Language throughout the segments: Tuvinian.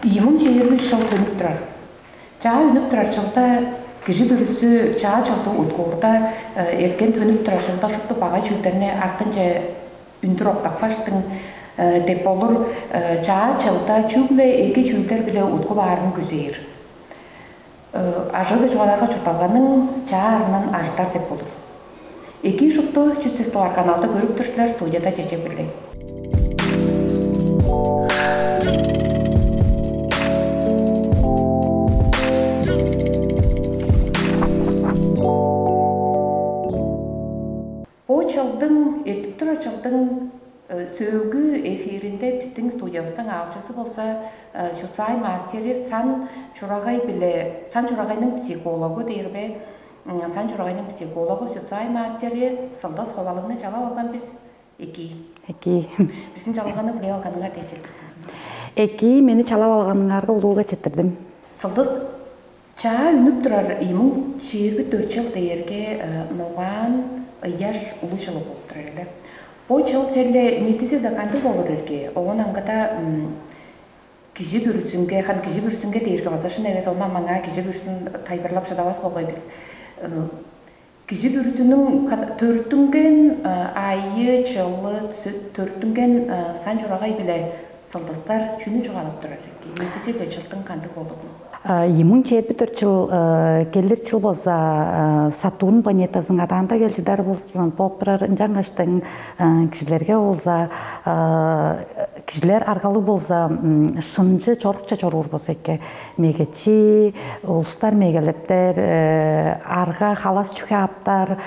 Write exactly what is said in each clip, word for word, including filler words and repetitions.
ийи муң чээрби чыл үнүп турар. Чаа үнүп турар чылда кижи бүрүзү чаа чылды уткуурда, эрткен төнүп турар чылда шупту багай чүүлдерни артынче үндүр октапкаштың деп болур. Чаа чылда чүгле эки чүүлдер-биле уткуп аарын күзээр. Ажыы чугаалаарга чуртталганың чаа арынын ажыдар деп болур. Эки шупту чүстүс дугаар каналда көрүп тур силер, студияда чечек билген. Бо чылдың, эртип турар чылдың сөөлгү эфиринде биздин студиябыздың аалчысы болза, чуцаай мастери сан чурагай биле сан чурагайның психологу дээр бе, сан чурагайның психологу, чуцаай мастери Сылдыс Ховалыгны чалап алган бис. Эки. Эки. Биздин чалганы билип алганыңар дээчил. Эки, мени чалап алганыңарга улууга четтирдим. Сылдыс чаа үнүп турар ийи муң чээрби дөрт чыл дээрге нугаан ыяш улуу чылы болуп турар эле. Бо чыл черле ниитизи-даа кандыг болур эрге? Оон аңгыда кижи бүрүзүнге, хан кижи бүрүзүнге дээрге база шын эвес, ону маңаа кижи бүрүзүн тайбырлап шыдавас болгай бис. Кижи бүрүзүнүң төрүттүнген айы, чылы, төрүттүнген сан чурагай биле сылдыстар чүнү чугаалап турар эрге? Ниитизи-биле чылдың кандыг болурун? Ийи муң чээрби дөрт чыл келир чыл болза, Сатурн планетазының адаанда кел чыдар болуп турар. Ынчангаштың кижилерге болза, кижилер аргалыг болза, шынчы чорукча чоруур болза эки, мегечи улустар, мегелептер, арга халас чүхе аптар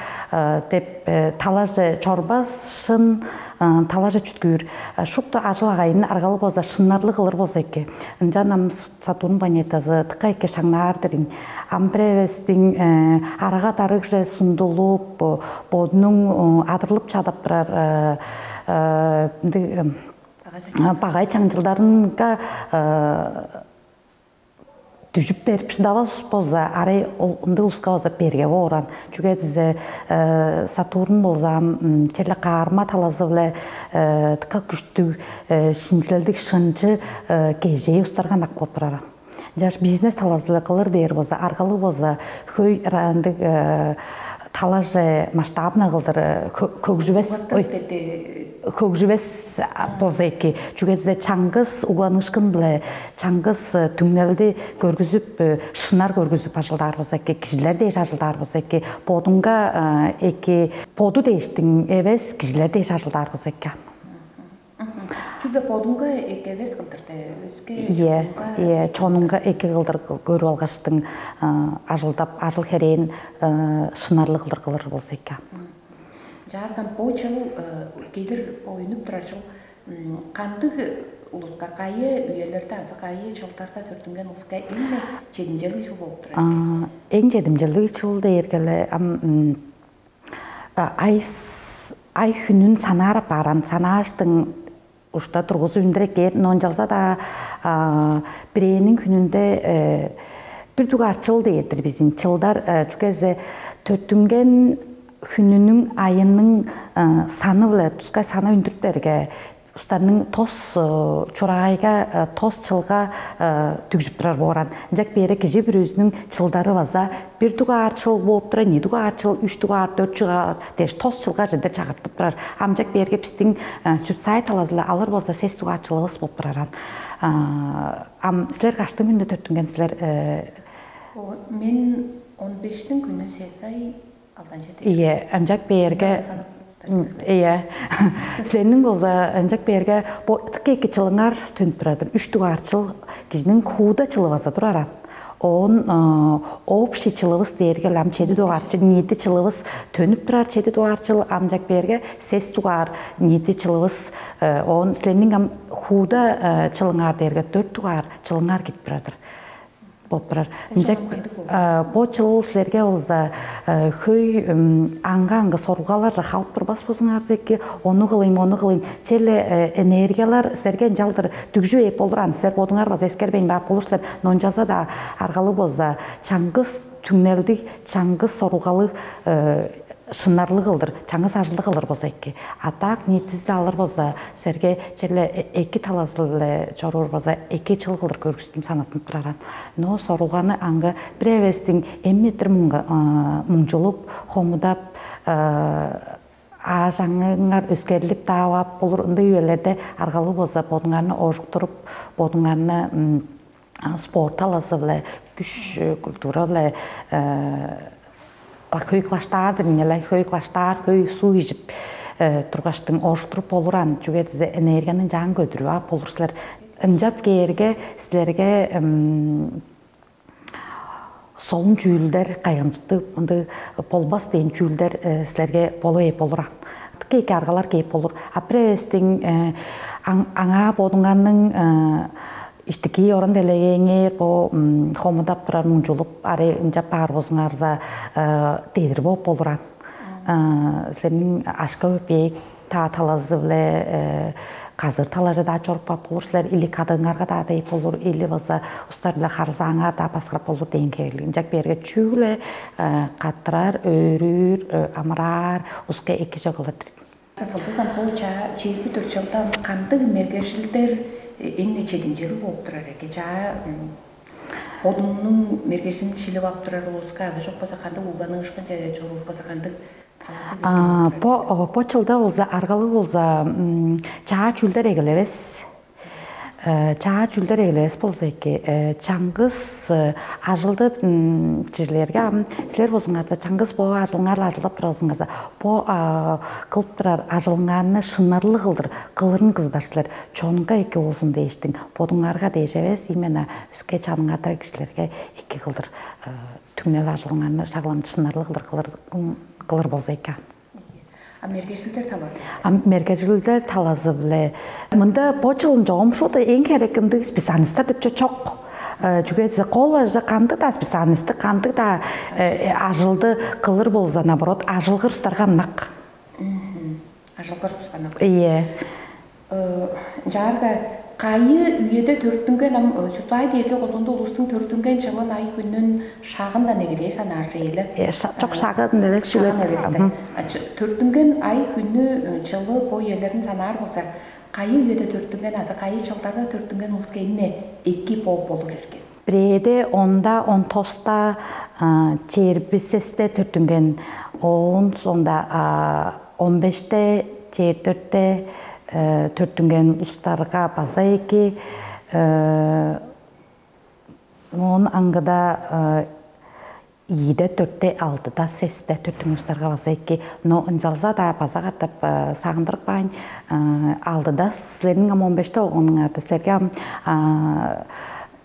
деп талаже чорбас, шын талаже чүткүүр. Шупту ажыл агайын аргалыг болза, шыннарлыг кылыр болза эки. Ынчан ам Сатурн планетазы тыка эки шаңнаар-дыр ийин. Ам бир эвестиң арага дарыгже сундулуп, бодунуң адырлып чадап турар ындыг багай чаңчылдарынга дүжүп берип шыдавас болза, арай ол ындыг улуска болза берге бооран. Чүге дизе Сатурн болза ам черле каарма талазы-биле тыка күштүг, шинчилелдиг, шынчы, кежээ устарган ак болуп тураран. Жаш бизнес талазы-биле кылыр дээр болза, аргалыг болза, хөй ындыг талаже масштабно кылдыр көгжүвес, ой, көгжүвес болза эки. Чүге дизе чаңгыс угланыышкын-биле, чаңгыс түңнелди көргүзүп, шынар көргүзүп ажылдаар болза эки, кижилер дээш ажылдаар болза эки, бодунга эки, боду дээштиң эвес, кижилер дээш ажылдаар болза эки. Чүгле бодунга эки эвес кылдыр де, өске Ийе, чонунга эки кылдыр көрүп алгаштың, ажылдап, ажыл херээн шынарлыг кылдыр кылыр болза эки. Жаарган бо чыл, келир бо үнүп турар чыл кандыг улуска, кайы үелерде азы кайы чылдарда төрүттүнген улуска эң чедимчелиг чыл болуп турар? Эң чедимчелиг чыл дээргеле ам ай ай хүнүн санаар апааран, санааштың ушта тургузу үндүрек кээр, но ынчалза-даа бирээниң хүнүнде бир дугаар чыл дээр-дир бизин чылдар, чүгезе төттүнген хүнүнүң, айының саны-биле тускай саны үндүрүп берге, устарның тос чураагайга, тос чылга дүгжүп турар бооран. Ынчак бээрге кижи бүрүзүнүң чылдары база бир дугаар чыл болуп турар, ийи дугаар чыл, үч дугаар, дөрт дугаар дээш тос чылга чедир чагыртып турар. Амчак бээрге бистиң сүт сай талазылы алыр болза сес дугаар чылывыс болуп тураран. Ам силер каштың күнүнө төттүнген силер? Мен он бештиң күнү сес ай алдан чеде. Ийе, амчак бээрге Ие. Силерниң болза ынчак бээрге бо тыка эки чылыңар төнүп турар-дыр. Үч дугаар чыл кижиниң хууда чылы база тураран. Оон общий чылывыс дээрге ам чеди дугаар чыл, ниити чылывыс төнүп турар, чеди дугаар чыл, амчак бээрге сес дугаар ниити чылывыс. Оон силерниң ам хууда чылыңар дээрге дөрт дугаар чылыңар кирип турар-дыр. Болуп турар. Ынчак бо чыл силерге болза хөй аңга-аңгы сорулгаларже халып турбас болзуңарза эки, ону кылыйм, ону кылыйм. Черле энергиялар силерге ынчалдыр дүгжү бээп болур ан. Силер бодуңар база эскербейн баап болур силер. Но ынчалза-даа аргалы болза чаңгыс түңнелдиг, чаңгыс сорулгалыг шынарлыг кылдыр, чаңгыс ажылдыг кылдыр болза эки. А так ниитизи-даа алыр болза, силерге черле эки талазы-биле чоруур болза, эки чыл кылдыр көргүстүм санаттынып тураран. Но сорулганы аңгы бир эвестиң эмнетир муңчулуп, хомудап, аажаңыңар өскерлип даавап болур. Ындыг үелерде аргалыг болза бодуңарны оожуктуруп, бодуңарны спорт талазы-биле, күш культура-биле, хөйүклаштаар-дыр ийин але, хөйүклаштаар, хөй суу ижип тургаштың оожуктуруп болур ан, чүге дизе энергияны ынчаан көдүрүп ап болур силер. Ынчап кээрге силерге солун чүүлдер, кайгамчыктыг, ындыг болбас дээн чүүлдер силерге боло бээр болур ан. Дыка эки аргалар кээп болур. А бир эвестиң аңаа бодуңарның иштики оран делегейиңер бо хомудап турар, муңчулуп, аре ынчап баар болзуңарза, дедир бооп болур ан. Силерниң ашка бээк та талазы-биле, казыр талажы-даа чоруп каап болур силер, или кадыыңарга-даа дейп болур, или база устар-биле харылзааңар-даа баскырап болур дээн хевирлиг. Ынчап кээрге чүгле каттырар, өөрүүр, амыраар, уска эки чок кылыр-дыр. Сылдыс ам бо чаа чээрби дөрт чылдан кандыг мергежилдер эң-не чедимчелиг болуп турар эки? Чаа бодуңнуң мергежин шилип ап турар улуска азы чок болза кандыг уганыышкын чеде чоруур болза кандыг? Бо бо чылда болза, аргалыг болза, чаа чүүлдер эгелевес. Чаа чүүлдер эгелевес болза эки, чаңгыс ажылды чирлерге ам силер болзуңарза, чаңгыс бо ажылыңар-ла ажылдап турарыңарза, бо кылып турар ажылыңарны шынарлыг кылдыр кылырын кызыдар силер. Чонга эки болзун дээштиң, бодуңарга дээш эвес, именно өске чаныңарда кижилерге эки кылдыр түңнел ажылыңарны шаглам шынарлыг кылдыр кылыр, кылыр болза эки. А мергежилдер талазы? А мергежилдер талазы-биле мында бо чылын чогум шууда эң херек ындыг специалисттер деп чок. Чүге дизе кол ажа кандыг-даа специалисттик, кандыг-даа ажылды кылыр болза, наоборот, ажылгыр устарга ынак. Ажылгыр устарга ынак. Ийе. Ынчаарга кайы үеде төрүттүнген, ам чудаай дээрге колдуунда улустуң төрүттүнген чылын, ай хүнүн шагындан эгелээр санаар чейле. Чок, шагын эвес. Шагын эвес да. Төрүттүнген ай хүнү, чылы, бо үелерин санаар болза, кайы үеде төрүттүнген азы кайы чылдарда төрүттүнген улуска эмне эки бооп болур эрген? Бирээде онда, он тоста, чээрби сесте төрүттүнген, оон соонда он беште, чээрби дөртте төрүттүнген улустарга база эки, оон аңгыда ийиде, дөртте, алдыда, сесте төрүттүнген улустарга база эки. Но ынчалза-даа база катап сагындырып каайн, алдыда силерниң ам он беште болгонуңарда силерге ам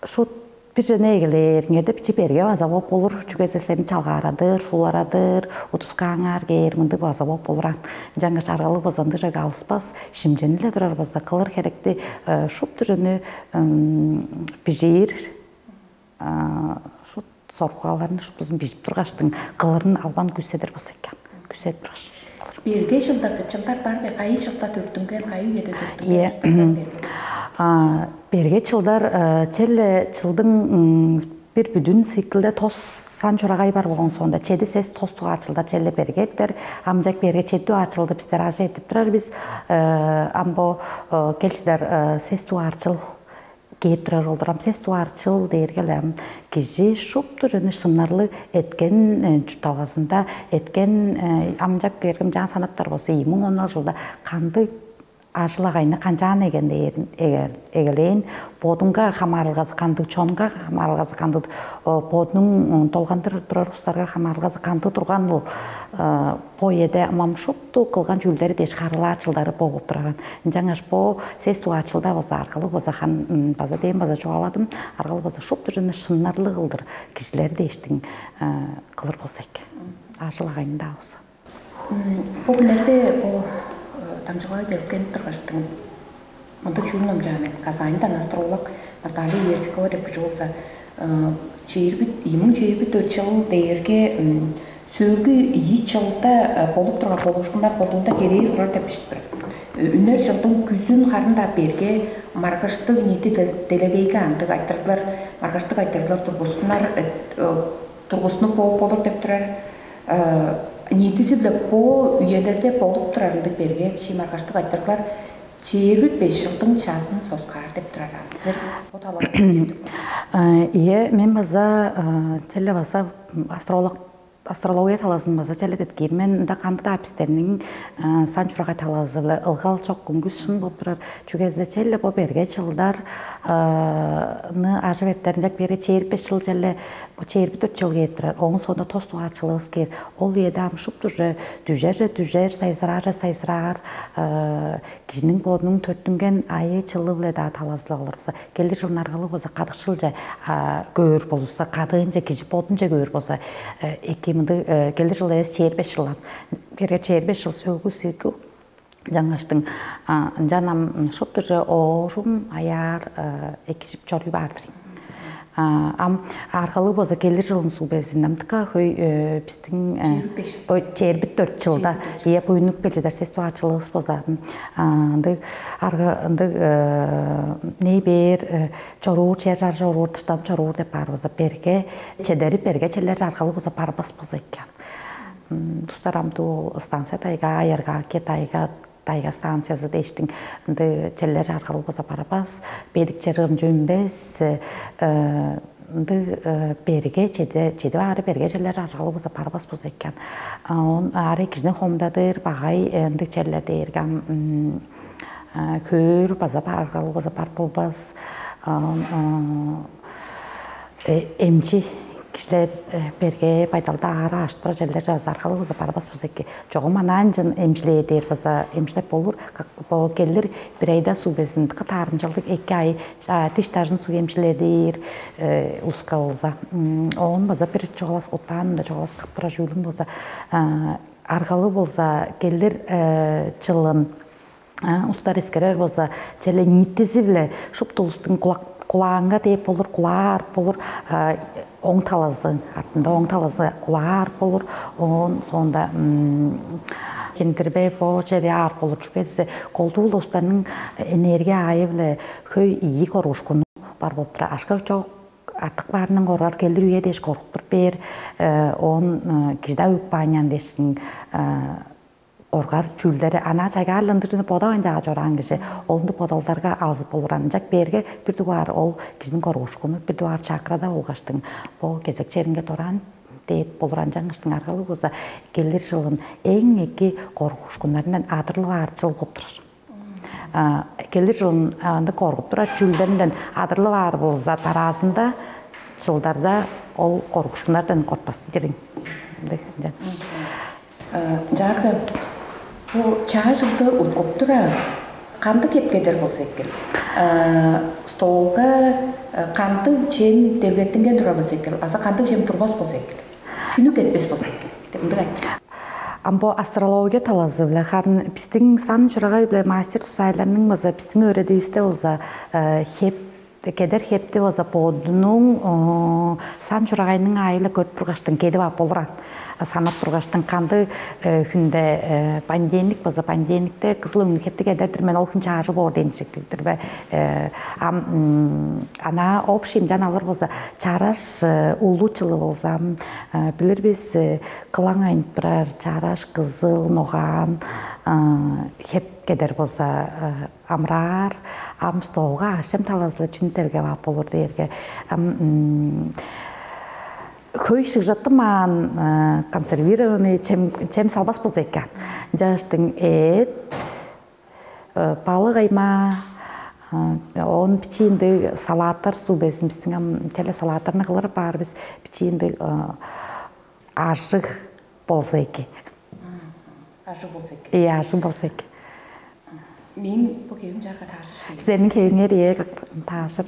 шут бир чүвени эгелээриңер деп чип берге база бооп болур. Чүге дизе сени чалгаарадыр, шууларадыр, удускааңар кээр, мындыг база бооп болур ан. Ынчангаш аргалыг база ындыг чүвеге алыспас, шимченип-ле турар база кылыр херекти, шупту чүвени бижиир, шут сорулгаларны шуптузун бижип тургаштың, кылырын албан күүседир болза экен. Күүседип тургаш. Берге чылдар, чылдар бар бе? Кайы чылда төрүттүнген, кайы үеде төрүттүнген? Ийе. Берге чылдар, черле чылдың бир бүдүн циклде тос сан чурагай бар болгон соонда, чеди-сес тос дугаар чылдар черле бергектер. Амчак берге чеди дугаар чылды бистер ажы этип турар бис. Ам бо келчидар сес дугаар чыл кээп турар ол-дур. Ам сес дугаар чыл дээрге-ле ам кижи шупту чүвени шынарлыг эткен чуртталгазында, эткен, амчак бергим чаан санаптар болза, ийи муң он алты чылда кандыг ажыл-агайны канчаан эгелээн, эгелээн, бодунга хамаарылгазы кандыг, чонга хамаарылгазы кандыг, бодунуң долгандыр турар улустарга хамаарылгазы кандыг турганыл, бо үеде ам шупту кылган чүүлдери дээш харыылаар чылдары бооп тураран. Ынчангаш бо сес дугаар чылда база аргалыг база хан база дээн база чугааладым. Аргалыг база шупту чүвени шынарлыг кылдыр кижилер дээштиң кылыр болза эки. Ажыл-агайында болза. Бо хүннерде бо дамчыгай белкен тургаштың мындыг чүүл номчаан мен. Казаньдан астролог Наталья Ерсикова деп кижи болза, чээрби, ийи муң чээрби дөрт чыл дээрге сөөлгү ийи чылда болуп турган болуушкуннар бодунда херээр турар деп бижип турар. Үнер чылдың күзүн харын-даа берге маргыштыг ниити делегейге андыг айтырыглар, маргыштыг айтырыглар тургузунар, тургузунуп бооп болур деп турар. Ниитизи-биле бо үелерде болуп турар ындыг берге шиим аргаштыг айтырыглар чээрби беш чылдың чазын соскаар деп турар ам. Силер бо талазы Э, Ийе, мен база э, черле база астролог астрология талазын база черле деткиир. Мен ында кандыг-даа бистерниң э, сан чурагай талазы-биле ылгал чок үнгүс шын болуп турар. Чүге дизе черле бо берге чылдар ны ажып эртеринчек берге чээрби беш чыл черле бо чээрби дөрт чыл кээп турар. Ооң соонда тос дугаар чылывыс кээр. Ол үеде ам шупту уже дүжер же дүжер, сайзыраар же сайзыраар. Кижиниң бодунуң төрүттүнген айы чылы-биле-даа талазылап олурувуса, келир чылын аргалыг болза кадыкшылче көөр болза, кадыынче кижи бодунче көөр болза, эки мындыг келир чыл эвес чээрби беш чылдан берге чээрби беш чыл сөөгү цикл жаңаштың ынчан ам шупту же оорум аяар экижип чоруй баар-дыр ийин. Ам аргалыг болза келир чылын суг безин амтыка хөй биздин чээрби беш ой чээрби дөрт жылда ие буйнук белчедер сес дугаар чылыгыс болза ындыг арга ындыг ней бээр чоруур чер чар чоруур тыштан чоруур деп баар болза берге чедери берге черлер аргалыг болза барбас болза экен. Тустар амдуу станция тайга айырга ке тайга тайга станциясы дээштиң ынды черлер аргылыг база барбас, бедик чер ынча үнбес, ынды берге чеде чедип аары берге черлер аргылыг база барбас буза экен. Он аары кижини хомдадыр багай ындыг черлер дээрге ам көөр база аргылыг база бар болбас. Эмчи кижилер берге байдалда аара аштыра черлер жазаргалы база барбас база эки. Чогум анаан чын эмчилээр дээр база эмчилеп болур. Бо келир бир айда суг безин кытаарынчалдык эки ай диш дажын суг эмчиледир. Улуска болза оон база бир чугалас утпаанында чугалас кыптыра чүүлүм болза аргалы болза келир чылын устар эскерер болза, черле ниитизи-биле шупту улустуң кулак кулаанга дээп болур, кулаар болур, оң талазы, артында оң талазы кулаар болур, оон соонда кендирбе бо чери аар болур. Чүге десе, колдуул улустарның энергия аайы-биле хөй ийи коргушкуну бар болуп турар. Ашка чок артык баарынан коргар келир үе дээш коргуп туруп бээр, оон кижида үппааннян дээшин коргар чүүлдери ана чайгаарландырыны бодавайн жаага чораан кижи олунду бодалдарга алзып болур. Анчак бээрге бир дугаар ол кижиниң коргуушкуну, бир дугаар чакрада болгаштың бо кезек черинге дораан дээп болур. Анчангыштың аргалы болза келир жылын эң эки коргуушкуннарындан адырлып аар чыл болуп турар. Келир жылын анда коргуп турар чүүлдеринден адырлып аар болза, дараазында жылдарда ол коргуушкуннардан кортпас дигериң. Чаарга бу чаа жылды уткуп тура кандыг кепкедер болза экен? Столга кандыг чем делгеттинген турар болза экен? Азы кандыг чем турбас болза экен? Чүнү кетпес болза экен? Деп мындыг айтты. Ам бо астрология талазы-биле харын биздин сан чурагай биле мастер сусайларның база биздин өөредивисте болза хеп кедер хепти база бодунуң сан чурагайның аайы-биле көрүп тургаштың кедип ап болуран. Санап тургаштың кандыг хүнде понедельник база понедельникте кызыл өңнү хептиг эдердир мен ол хүн чаажы боор дээн чектигдир бе? Ам ана общий имден алыр болза чараш улуу чылы болза билир бис кылаң айнып турар чараш кызыл ногаан хеп кедер болза амыраар. Ам столга аъшем талазы-ла чүнү делгеп ап болур дээрге ам хөй шыгжаттымаан консервированный чем чем салбас болза экен. Жаштың эт, балык аймаа, оон бичиинде салааттар суу безин биздин ам теле салааттарны кылырып баар бис бичиинде ажыг болза эки. Ажыг болза эки. Э, ажыг болза эки. Мээң бу кевим жарга таажыр. Силерниң кевиңер ээ таажыр.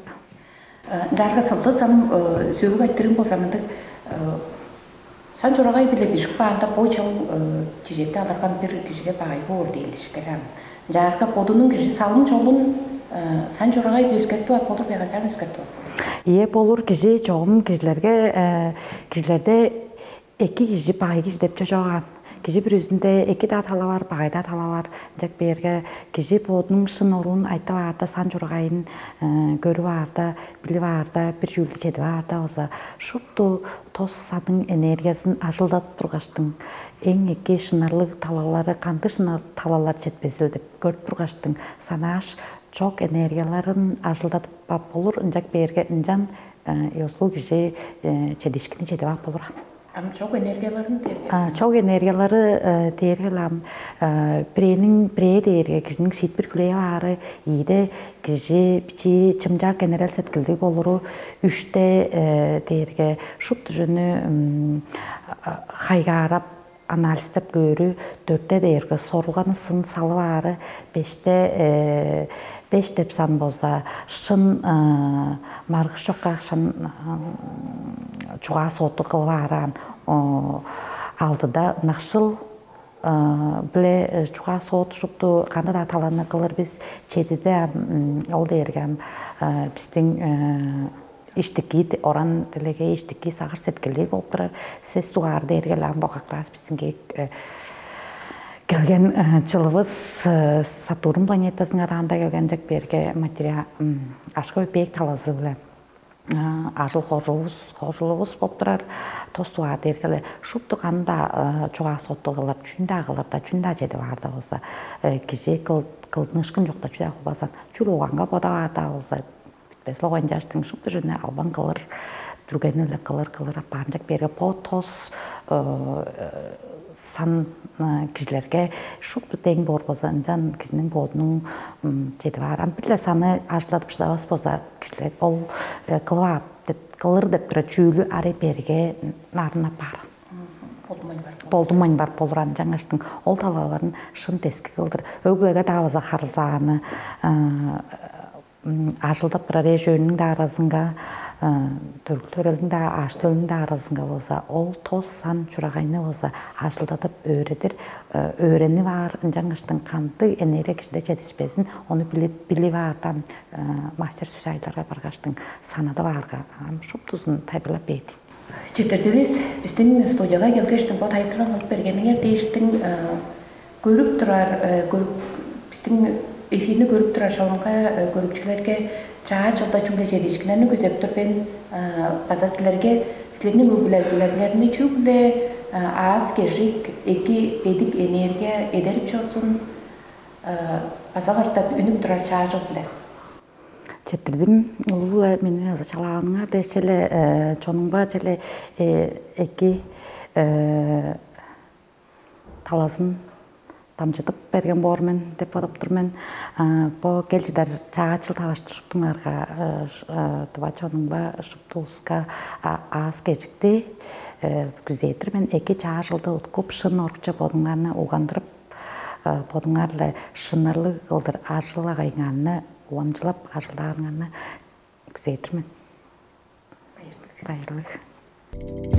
Жарга сылдысам сөөгү айтырым болза мындык сан чурагай биле бижик баанда бо чыл чижекти аларган бир кижиге багай боор дейин дишиккелем. Жарга бодунун кижи салым чолун сан чурагай өскертип ап болур бе кажаан өскертип ап болур. Ие болур кижи чогум кижилерге кижилерде эки кижи багай кижи деп чожооган. Кижи бүрүзүнде эки-даа тала бар, багай-даа тала бар. Ынчак бээрге кижи бодунуң шын оруун айтып аарда, сан чурагайын көрүп аарда, билип аарда, бир чүүлдү чедип аарда болза, шупту тос санның энергиясын ажылдатып тургаштың, эң эки шынарлыг талалары, кандыг шынар талалар четпезил деп көрүп тургаштың, санааш чок энергияларын ажылдатып ап болур, ынчак бээрге ынчан ёзулуг кижи чедишкини чедип ап болур. Ам чок энергияларын дээрге? Чок энергиялары дээрге ам бирээниң бирээ дээрге кижиниң шиитпир хүлээп аары, ийде кижи бичии чымчак энерел сеткилдиг болуру, үште дээрге шупту чүнү хайгаарап, анализтеп көөрү, дөртте дээрге сорулганы сын салып аары, беште беш деп сан болза, шын маргыш чокка шын чугаа сооту кылып аараан, алдыда ынакшыл биле чугаа соот шупту кандыг-даа таланы кылыр бис. Чедиде ам ол дээрге ам биздиң иштики, оран делегей иштики сагыш сеткилдиг болуп турар. Сес дугаар дээрге ам бо как раз биздиң келген чылывыс Сатурн планетазының адаанда келген, ынчак берге материал ашкы бек талазы биле ажыл хожулувус хожулувус болуп турар. Тос дугаар дээрге шупту канда чугаа соттуг кылар, чүн-даа кылырда, чүн-даа чедип аарда болза, кижи кылдыныышкын чокта чү-даа кылбазан, чүл уганга бодап аарда болза, бес логан чаштың шупту чүнү албан кылыр, дүргени-биле кылыр кылыр апаанчак берге бо тос сан кижилерге шупту дең боор болза, ынчан кижиниң бодунуң чедип аар. Ам бир-ле саны ажылдадып шыдавас болза, кижилер ол кылып аар деп, кылыр деп тура чүүлү ары берге нарын апаар. Болдумайн бар. Болдумайн бар болур, ынчангаштың ол талаларын шын дески кылдыр. Өг-бүлеге даа база харылзааны ажылдап турар эш-өөрүнүң-даа аразынга, төрүк-төрелдиң-даа, ааш-төлүнүң-даа аразынга болза, ол тос сан чурагайны болза ажылдадып өөредир, өөренип аар, ынчангаштың кандыг энергия кижиде четишпезин, ону билип, билип аардан мастер сүсайларга баргаштың санадып аарга, ам шуптузун тайылбырлап бээр. Четтирдивис биздин студияга келгештиң бо тайылбырлап алып бергениңер дээштиң көрүп турар, көрүп, биздин эфирни көрүп турар шалынга көрүкчүлерге чаа чылда чүгле чедиишкиннерни күзеп тур мен. База силерге, силерниң өгүлелгилериңерни чүгле аас кежик, эки бедик энергия эдерип чорзун. База катап үнүп турар чаа чыл биле. Четтирдим улуу-ла мени азы чалааныңар дээш челе чонуңба челе эки талазын дамчыдып берген боор мен деп бодуп тур мен. Бо кел чыдар чаачыл таваштыр шуптуңарга, тыва чонуңба шуптувуска аас кежикти күзээр мен. Эки чаажылды уткуп, шын орукча бодуңарны угандырып, бодуңар-ла шынарлыг кылдыр ажыл-агайыңарны уламчылап ажылдаарыңарны күзээр мен. Байырлыг.